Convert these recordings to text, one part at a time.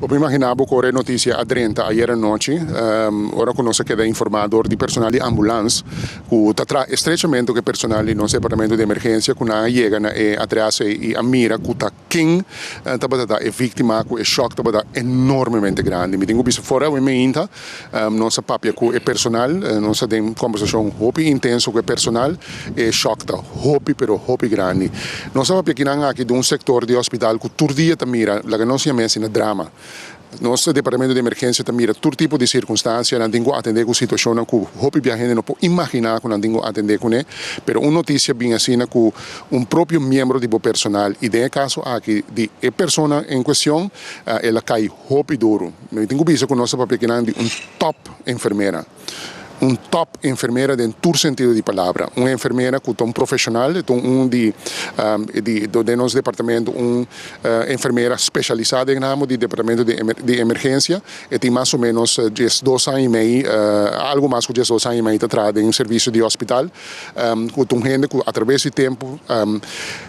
Bo por imaginá bo ku ora e notisia a drenta ayera nochi, ora ku nos a keda informá dor di personal di ambulans ku ta traha estrechamente ku e personal di nos departamento di emergensia ku nan a yega na e adrès ei i a mira ku ta ken tabata ta e víktima ku e shòk tabata enormemente grandi. Mi tin ku bisa for awe meinta nos a papia ku e personal, nos a den kombersashon hopi intenso ku e personal, e shòk ta hopi pero hopi grandi. Nos a papia kinan aki di un sektor di hospital ku tur dia ta mira, laga nos yam'é asina, drama. Nos departamento di emergensia ta mira tur tipo di sirkunstansia, nan tin ku atendé ku situashonnan ku hopi bia hende no por imaginá ku nan tin ku atendé kuné. Pero un notisia bin asina ku un propio miembro di bo personal i den e kaso aki di e persona en kuestion, el a kai hopi duru. Mi tin ku bisa ku nos ta papia kinan di un top enfermera. Un top enfermera den tur sentido di palabra. Un enfermera ku ta un profeshonal, e ta un di di den nos departamento un enfermera speshalisá den ramo di departamento di di emergensia. E tin mas o ménos diesdos aña i mei, algu mas ku diesdos aña i mei ta traha den servisio di hospital. Ku ta un hende ku atraves di tempu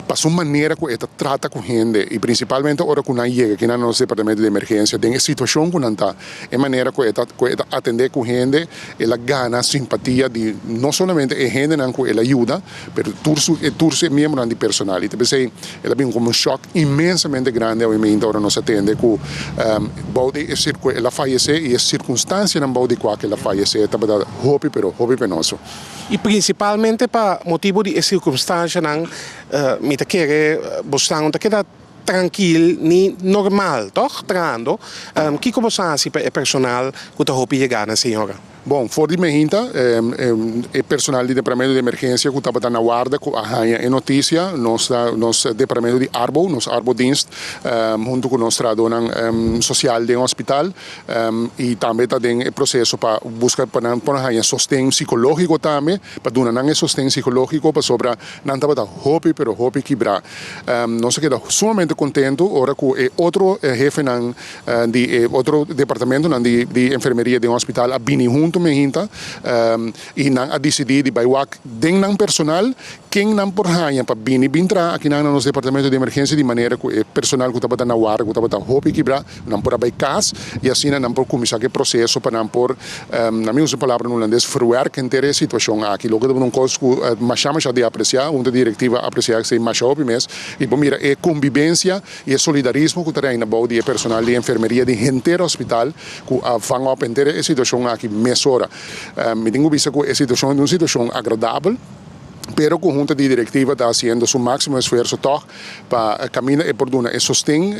pa su manera ku e ta trata ku hende i prinsipalmente ora ku nan yega aki na nos departamento di emergensia den e situashon ku nan ta. E manera ku e ta ku e ta atendé ku hende, el a gana simpatia di no solamente e hendenan ku el a yuda, pero tur su e tur su e miembronan di personal. I ta p'esei el a bin komo un shòk inmensamente grandi awe meinta ora nos a tende ku bou di e sirku el a fayesé i e sirkunstansianan bou di kua ku el a fayesé tabata hopi pero hopi penoso. I prinsipalmente pa motibu di e sirkunstansianan mi ta kere bosnan no ta keda Trankil ni normal tòg trahando. Kiko bo sa hasi pa e personal ku ta hopi yegá na señora? Bon, for di mehinta e personal di departamento di emergensia ku tabata na warda ku a haña e notisia, nos ta nos departamento di arbo, nos arbodienst, huntu ku nos trahadónan sosial den hospital i tambe ta den e proseso pa buska pa nan por haña sosten sikológiko tambe, pa duna nan e sosten sikológiko pasobra nan tabata hopi pero hopi kibrá. Nos a keda sumamente kontentu ora ku e otro hefenan di e otro departamentonan di enfermeria den hospital a bini huntu mehinta i nan a disidí di bai wak den nan personal ken nan por haña pa bini bin traha akinan na nos departamento di emergensia di manera ku e personal ku tabata na warda ku tabata hopi kibrá nan por a bai kas i asina nan por kuminsá ku e proseso pa nan por, na mi usa e palabra na hulandes, verwerk henter e situashon aki. Loke ta un kos ku masha masha di apresiá, hunta di direktiva a apresiá esei masha hopi mes i por mira e kombibensia i e solidarismo ku ta reina bou di e personal di enfermeria di henter hospital ku a vang op henter e situashon aki mesora. Mi tin ku bisa ku e situashon ta un situashon agradabel. Pero ku hunta di direktiva ta hasiendo su máksimo esfuerso tòg pa kaminda e por duna e sosten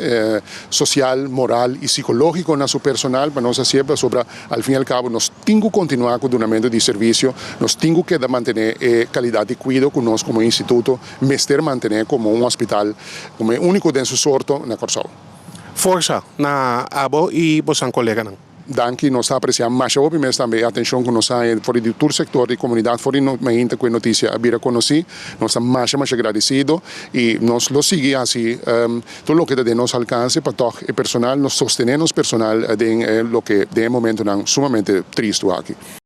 sosial, moral i sikológiko na su personal pa nos hasié pasobra al fin i al kabo nos tin ku kontinuá ku dunamentu di servisio, nos tin ku keda mantené e kalidat di kuido ku nos komo instituto mester mantené komo un hospital, komo e úniko den su sorto na Kòrsou. Forsa na abo i bosan koleganan. Danki, nos ta apresiá masha hopi mes tambe e atenshon ku nos a haña for di tur sektor di komunidat, for di mainta ku e notisia a bira konosí. Nos ta masha masha gradesido i nos lo sigui hasi tur loke ta den nos alkanse pa tòg e personal, nos sostené nos personal den loke den e momentunan sumamente tristu aki.